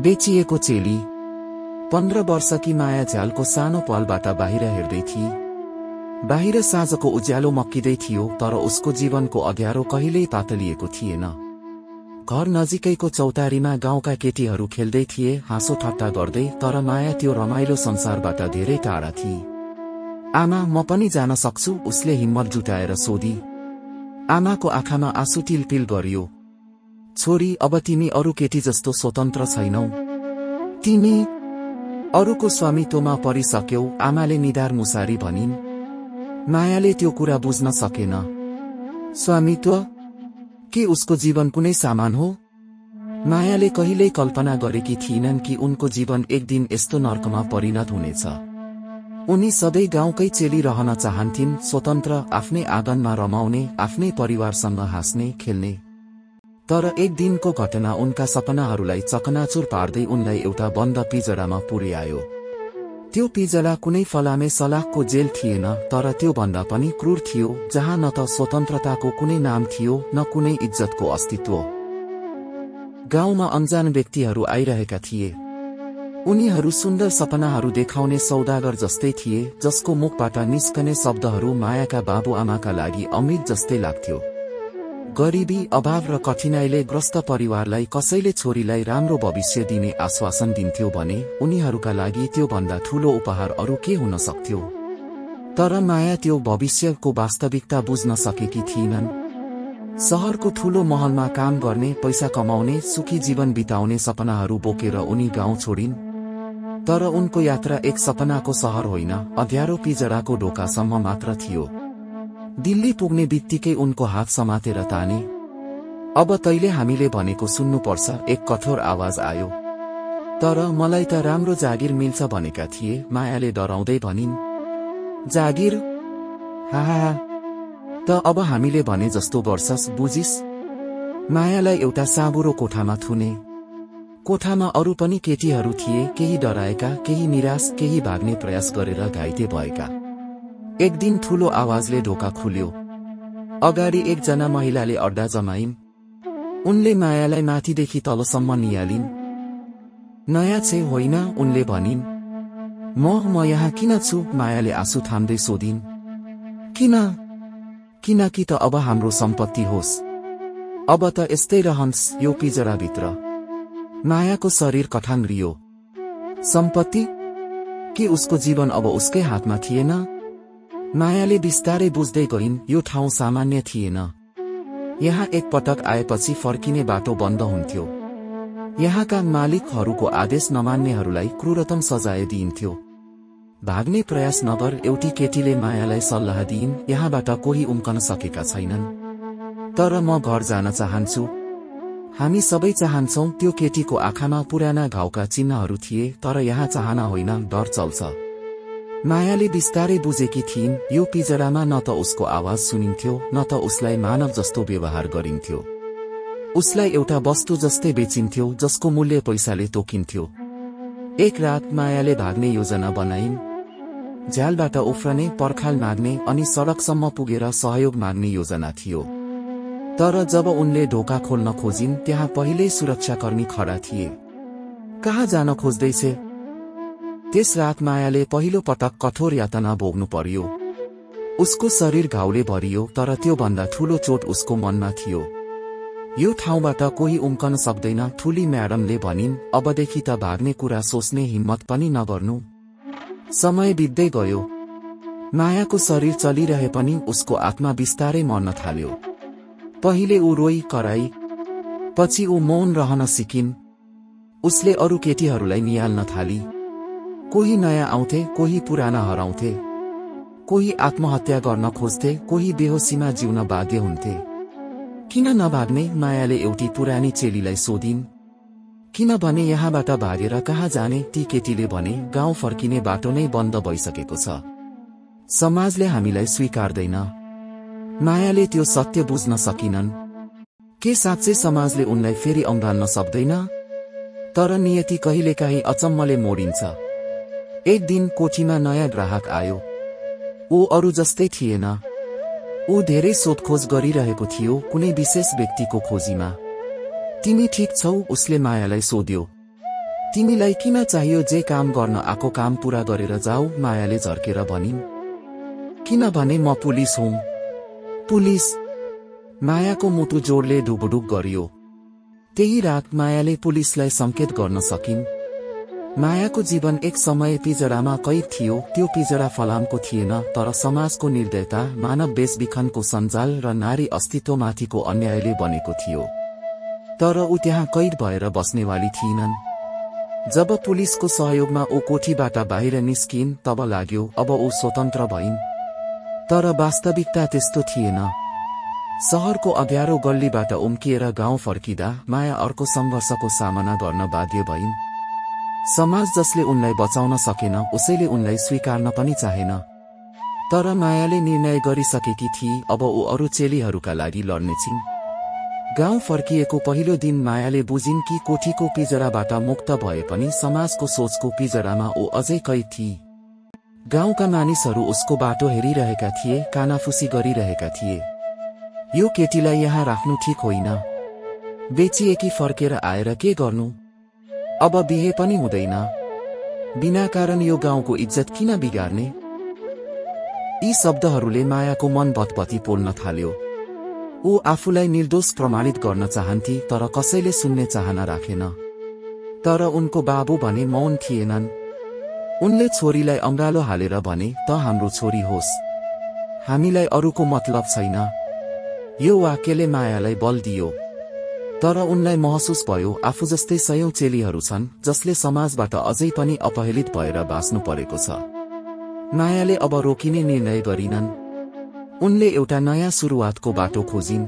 बेचिएको चेली 15 वर्षकी माया झ्यालको सानो पलबाट बाहिर हेर्दै थिए। बाहिर साँझको उज्यालो मक्किँदै थियो, तर उसको जीवनको अँध्यारो कहिल्यै पातलिएको थिएन। घर नजिकैको चौतारीमा गाउँका केटीहरू खेल्दै थिए, हाँसो ठट्टा गर्दै, तर माया त्यो रमाइलो संसारबाट धेरै टाढा थिए। आमा, म पनि जान सक्छु? उसले हिम्मत जुटाएर सोधी। आमाको आँखामा आँसु टिलटिल गरियो। छोरी, अब तिमी अरू केटी जस्तो स्वतन्त्र छैनौ। तिमी अरूको स्वामित्वमा परिसक्यौ, आमाले निधार मुसारी भनिन्। मायाले त्यो कुरा बुझ्न सकेन। स्वामित्व? के उसको जीवन कुनै सामान हो? मायाले कहिल्यै कल्पना गरेकी थिइनन् कि उनको जीवन एक दिन यस्तो नर्कमा परिणत हुनेछ। उनी सधैँ गाउँकै चेली रहन चाहन्थिन्, स्वतन्त्र, आफ्नै आँगनमा रमाउने, आफ्नै परिवारसँग हाँस्ने, खेल्ने। तर एक दिनको घटना उनका सपनाहरूलाई चकनाचुर पार्दै उनलाई एउटा बन्द पिजडामा पुर्यायो। त्यो पिजडा कुनै फलामे सलाखको जेल थिएन, तर त्यो भन्दा पनि क्रूर थियो, जहाँ न त स्वतन्त्रताको कुनै नाम थियो, न कुनै इज्जतको अस्तित्व। गाउँमा अनजान व्यक्तिहरू आइरहेका थिए। उनीहरू सुन्दर सपनाहरू देखाउने सौदागर जस्तै थिए, जसको मुखबाट निस्कने शब्दहरू मायाका बाबुआमाका लागि अमृत जस्तै लाग्थ्यो। गरिबी, अभाव र कठिनाइले ग्रस्त परिवारलाई कसैले छोरीलाई राम्रो भविष्य दिने आश्वासन दिन्थ्यो भने उनीहरूका लागि त्यो भन्दा ठूलो उपहार अरू के हुन सक्थ्यो। तर माया त्यो भविष्यको वास्तविकता बुझ्न सकेकी थिइनन्। शहरको ठूलो महलमा काम गर्ने, पैसा कमाउने, सुखी जीवन बिताउने सपनाहरू बोकेर उनी गाउँ छोडिन्। तर उनको यात्रा एक सपनाको शहर होइन, अँध्यारो पिजडाको ढोकासम्म मात्र थियो। दिल्ली पुग्ने बित्तिकै उनको हात समातेर ताने। अब तैले हामीले भनेको सुन्नुपर्छ, एक कठोर आवाज आयो। तर मलाई त राम्रो जागिर मिल्छ भनेका थिए, मायाले डराउँदै भनिन्। जागिर? हा, त अब हामीले भने जस्तो गर्छस्, बुझिस्? मायालाई एउटा साँबुरो कोठामा थुने। कोठामा अरू पनि केटीहरू थिए, केही डराएका, केही निराश, केही भाग्ने प्रयास गरेर घाइते भएका। एक दिन ठूलो आवाजले ढोका खुल्यो। अगाडि एकजना महिलाले अड्डा जमाइन्। उनले मायालाई माथिदेखि तलसम्म निहालिन्। नयाँ छे होइन, उनले भनिन्। म यहाँ किन छु? मायाले आँसु थाम्दै सोधिन्। किनकि त अब हाम्रो सम्पत्ति होस्। अब त यस्तै रहन्छ यो पिजडाभित्र। मायाको शरीर कठाङ्ग्रियो। सम्पत्ति? के उसको जीवन अब उसकै हातमा थिएन? मायाले बिस्तारै बुझ्दै गइन्, यो ठाउँ सामान्य थिएन। यहाँ एक पटक आएपछि फर्किने बाटो बन्द हुन्थ्यो। यहाँका मालिकहरूको आदेश नमान्नेहरूलाई क्रूरतम सजाय दिइन्थ्यो। भाग्ने प्रयास नगर, एउटी केटीले मायालाई सल्लाह दिइन्। यहाँबाट कोही उम्कन सकेका छैनन्। तर म घर जान चाहन्छु। हामी सबै चाहन्छौं। त्यो केटीको आँखामा पुराना घाउका चिन्हहरू थिए, तर यहाँ चाहना होइन, डर चल्छ। मायाले बिस्तारै बुझेकी थिइन्, यो पिजडामा न त उसको आवाज सुनिन्थ्यो, न त उसलाई मानव जस्तो व्यवहार गरिन्थ्यो। उसलाई एउटा वस्तु जस्तै बेचिन्थ्यो, जसको मूल्य पैसाले तोकिन्थ्यो। एक रात मायाले भाग्ने योजना बनाइन्। झ्यालबाट उफ्रने, पर्खाल माग्ने अनि सडकसम्म पुगेर सहयोग माग्ने योजना थियो। तर जब उनले ढोका खोल्न खोजिन्, त्यहाँ पहिल्यै सुरक्षाकर्मी खडा थिए। कहाँ जान खोज्दैछे? त्यस रात मायाले पहिलो पटक कठोर यातना भोग्नु पर्यो। उसको शरीर घाउले भरियो, तर त्यो भन्दा ठूलो चोट उसको मनमा थियो। यो ठाउँबाट कोही उम्कन सक्दैन, ठूली म्याडमले भनिन्। अबदेखि त भाग्ने कुरा सोच्ने हिम्मत पनि नगर्नु। समय बित्दै गयो। मायाको शरीर चलिरहे पनि उसको आत्मा बिस्तारै मर्न थाल्यो। पहिले ऊ रोई कराई, पछि ऊ मौन रहन सिकिन्। उसले अरू केटीहरूलाई निहाल्न थाली। कोही नयाँ आउँथे, कोही पुराना हराउँथे। कोही आत्महत्या गर्न खोज्थे, कोही बेहोसीमा जिउन बाध्य हुन्थे। किन नभाग्ने? मायाले एउटी पुरानी चेलीलाई सोधिन्। किनभने यहाँबाट भागेर कहाँ जाने? ती केटीले भने, गाउँ फर्किने बाटो नै बन्द भइसकेको छ। समाजले हामीलाई स्वीकार्दैन। मायाले त्यो सत्य बुझ्न सकिनन्। के साँच्चै समाजले उनलाई फेरि अँगाल्न सक्दैन? तर नियति कहिलेकाहीँ अचम्मले मोडिन्छ। एक दिन कोठीमा नयाँ ग्राहक आयो। ऊ अरू जस्तै थिएन। ऊ धेरै सोधखोज गरिरहेको थियो, कुनै विशेष व्यक्तिको खोजीमा। तिमी ठीक छौ? उसले मायालाई सोध्यो। तिमीलाई किन चाहियो जे काम गर्न आको काम पूरा गरेर जाऊ, मायाले झर्केर भनिन्। किनभने म पुलिस हुँ। पुलिस? मायाको मुटु जोडले ढुकढुक गरियो। त्यही रात मायाले पुलिसलाई संकेत गर्न सकिन्। मायाको जीवन एक समय पिजडामा कैद थियो। त्यो पिजडा फलामको थिएन, तर समाजको निर्दयता, मानव बेचबिखनको सञ्जाल र नारी अस्तित्वमाथिको अन्यायले बनेको थियो। तर ऊ त्यहाँ कैद भएर बस्नेवाली थिइनन्। जब पुलिसको सहयोगमा ऊ कोठीबाट बाहिर निस्किन्, तब लाग्यो अब ऊ स्वतन्त्र भइन्। तर वास्तविकता त्यस्तो थिएन। शहरको अँध्यारो गल्लीबाट उम्किएर गाउँ फर्किँदा माया अर्को सङ्घर्षको सामना गर्न बाध्य भइन्। समाज जसले उनलाई बचाउन सकेन, उसैले उनलाई स्वीकार्न पनि चाहेन। तर मायाले निर्णय गरिसकेकी थिई, अब ऊ अरू चेलीहरूका लागि लड्नेछिन्। गाउँ फर्किएको पहिलो दिन मायाले बुझिन् कि कोठीको पिजडाबाट मुक्त भए पनि समाजको सोचको पिजडामा ऊ अझै कैद थिई। गाउँका मानिसहरू उसको बाटो हेरिरहेका थिए, कानाफुसी गरिरहेका थिए। यो केटीलाई यहाँ राख्नु ठिक होइन। बेचिएकी फर्केर आएर के गर्नु? अब बिहे पनि हुँदैन। बिना कारण यो गाउँको इज्जत किन बिगार्ने? यी शब्दहरूले मायाको मन भतभती पोल्न थाल्यो। ऊ आफूलाई निर्दोष प्रमाणित गर्न चाहन्थी, तर कसैले सुन्ने चाहना राखेन। तर उनको बाबु भने मौन थिएनन्। उनले छोरीलाई अङ्गालो हालेर भने, त हाम्रो छोरी होस्, हामीलाई अरूको मतलब छैन। यो वाक्यले मायालाई बल दियो। तर उनलाई महसुस भयो आफू जस्तै सयौं चेलीहरू छन् जसले समाजबाट अझै पनि अपहेलित भएर बाँच्नु परेको छ। मायाले अब रोकिने निर्णय गरिनन्। उनले एउटा नयाँ सुरुवातको बाटो खोजिन्।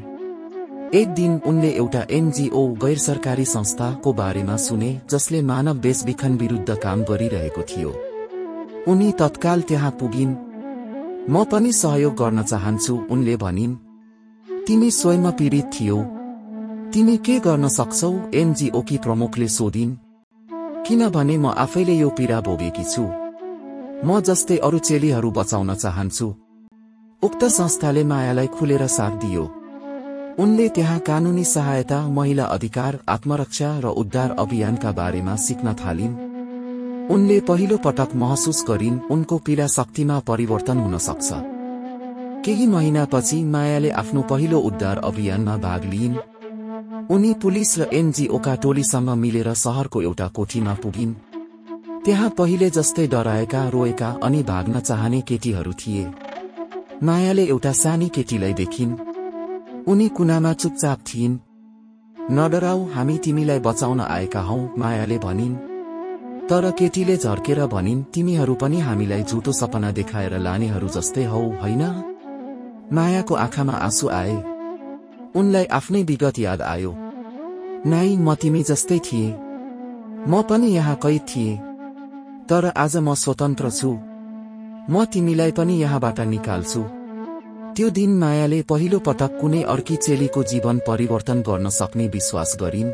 एक दिन उनले एउटा एनजीओ गैर सरकारी संस्थाको बारेमा सुने जसले मानव बेचबिखन विरुद्ध काम गरिरहेको थियो। उनी तत्काल त्यहाँ पुगिन्। म पनि सहयोग गर्न चाहन्छु, उनले भनिन्। तिमी स्वयं पीडित थियौ, तिमी के गर्न सक्छौ? एनजीओकी प्रमुखले सोधिन्। किनभने म आफैले यो पीडा भोगेकी छु। म जस्तै अरू चेलीहरू बचाउन चाहन्छु। उक्त संस्थाले मायालाई खुलेर साथ दियो। उनले त्यहाँ कानूनी सहायता, महिला अधिकार, आत्मरक्षा र उद्धार अभियानका बारेमा सिक्न थालिन्। उनले पहिलो पटक महसुस गरिन् उनको पीडा शक्तिमा परिवर्तन हुन सक्छ। केही महिनापछि मायाले आफ्नो पहिलो उद्धार अभियानमा भाग लिइन्। उनी पुलिस र एनजीओका टोलीसँग मिलेर शहरको एउटा कोठीमा पुगिन्। त्यहाँ पहिले जस्तै डराएका, रोएका अनि भाग्न चाहने केटीहरू थिए। मायाले एउटा सानी केटीलाई देखिन्। उनी कुनामा चुपचाप थिइन्। नडराऊ, हामी तिमीलाई बचाउन आएका हौं, मायाले भनिन्। तर केटीले झर्केर भनिन्, तिमीहरू पनि हामीलाई झुटो सपना देखाएर लानेहरू जस्तै हौ, होइन? मायाको आँखामा आँसु आए। उनलाई आफ्नै विगत याद आयो। नाइ, म तिमी जस्तै थिए। म पनि यहाँ कैद थिएँ। तर आज म स्वतन्त्र छु। म तिमीलाई पनि यहाँबाट निकाल्छु। त्यो दिन मायाले पहिलो पटक कुनै अर्की चेलीको जीवन परिवर्तन गर्न सक्ने विश्वास गरिन्।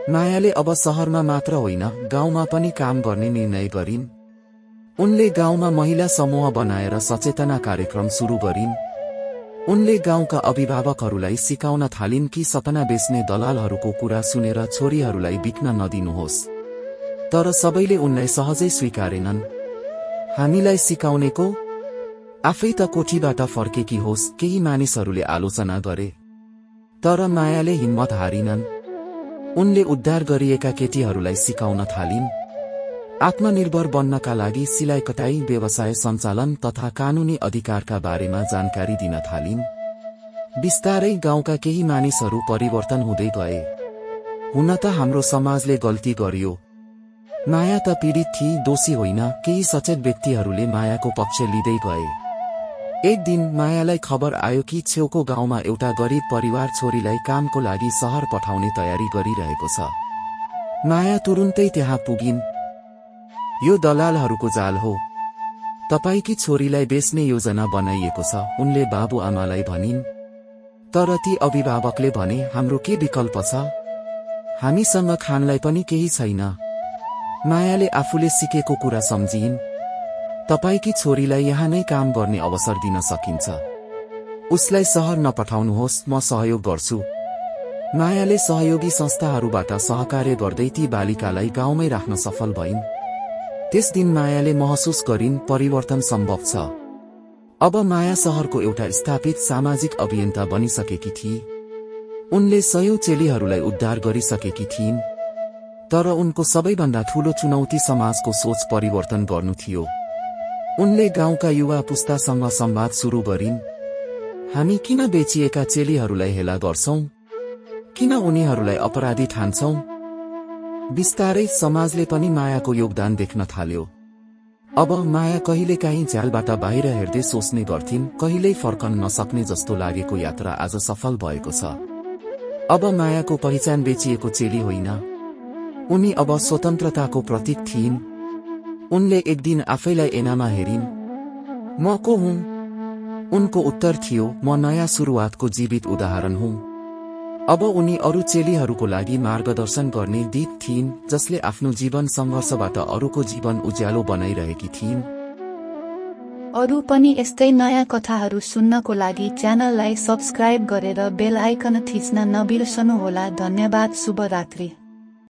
मायाले अब शहरमा मात्र होइन, गाउँमा पनि काम गर्ने निर्णय गरिन्। उनले गाउँमा महिला समूह बनाएर सचेतना कार्यक्रम सुरु गरिन्। उनले गाउँका अभिभावकहरूलाई सिकाउन थालिन् कि सपना बेच्ने दलालहरूको कुरा सुनेर छोरीहरूलाई बिक्न नदिनुहोस्। तर सबैले उनलाई सहजै स्वीकारेनन्। हामीलाई सिकाउनेको? आफै त कोठीबाट फर्केकी होस्, केही मानिसहरूले आलोचना गरे। तर मायाले हिम्मत हारिनन्। उनले उद्धार गरिएका केटीहरूलाई सिकाउन थालिन्। आत्मनिर्भर बन्नका लागि सिलाइ कटाई, व्यवसाय सञ्चालन तथा कानूनी अधिकारका बारेमा जानकारी दिन थालिन्। बिस्तारै गाउँका केही मानिसहरू परिवर्तन हुँदै गए। हुन त हाम्रो समाजले गल्ती गर्यो। माया त पीडित थिई, दोषी होइन। केही सचेत व्यक्तिहरूले मायाको पक्ष लिँदै गए। एक दिन मायालाई खबर आयो कि छेउको गाउँमा एउटा गरिब परिवार छोरीलाई कामको लागि शहर पठाउने तयारी गरिरहेको छ। माया तुरुन्तै त्यहाँ पुगिन्। यो दलालहरूको जाल हो। तपाईकी छोरीलाई बेच्ने योजना बनाइएको छ, उनले बाबुआमालाई भनिन्। तर ती अभिभावकले भने, हाम्रो के विकल्प छ? हामीसँग खानलाई पनि केही छैन। मायाले आफूले सिकेको कुरा सम्झिन्। तपाईकी छोरीलाई यहाँ नै काम गर्ने अवसर दिन सकिन्छ। उसलाई शहर नपठाउनुहोस्, म सहयोग गर्छु। मायाले सहयोगी संस्थाहरूबाट सहकार्य गर्दै ती बालिकालाई गाउँमै राख्न सफल भइन्। त्यस दिन मायाले महसुस गरिन् परिवर्तन सम्भव छ। अब माया शहरको एउटा स्थापित सामाजिक अभियन्ता बनिसकेकी थिए। उनले सयौं चेलीहरूलाई उद्धार गरिसकेकी थिइन्। तर उनको सबैभन्दा ठूलो चुनौती समाजको सोच परिवर्तन गर्नु थियो। उनले गाउँका युवा पुस्तासँग संवाद सुरु गरिन्। हामी किन बेचिएका चेलीहरूलाई हेला गर्छौं? किन उनीहरूलाई अपराधी ठान्छौं? बिस्तारै समाजले पनि मायाको योगदान देख्न थाल्यो। अब माया कहिलेकाहीँ झ्यालबाट बाहिर हेर्दै सोच्ने गर्थिन्, कहिल्यै फर्कन नसक्ने जस्तो लागेको यात्रा आज सफल भएको छ। अब मायाको पहिचान बेचिएको चेली होइन, उनी अब स्वतन्त्रताको प्रतीक थिइन्। उनले एक दिन आफैलाई ऐनामा हेरिन्। म को हुँ? उनको उत्तर थियो, म नयाँ सुरुवातको जीवित उदाहरण हुँ। अब उनी अरू चेलीहरूको लागि मार्गदर्शन गर्ने दूत थिइन्, जसले आफ्नो जीवन सङ्घर्षबाट अरूको जीवन उज्यालो बनाइरहेकी थिइन्। अरू पनि यस्तै नयाँ कथाहरू सुन्नको लागि च्यानललाई सब्स्क्राइब गरेर बेल आइकन थिच्न नबिर्सनुहोला। धन्यवाद। शुभरात्रि।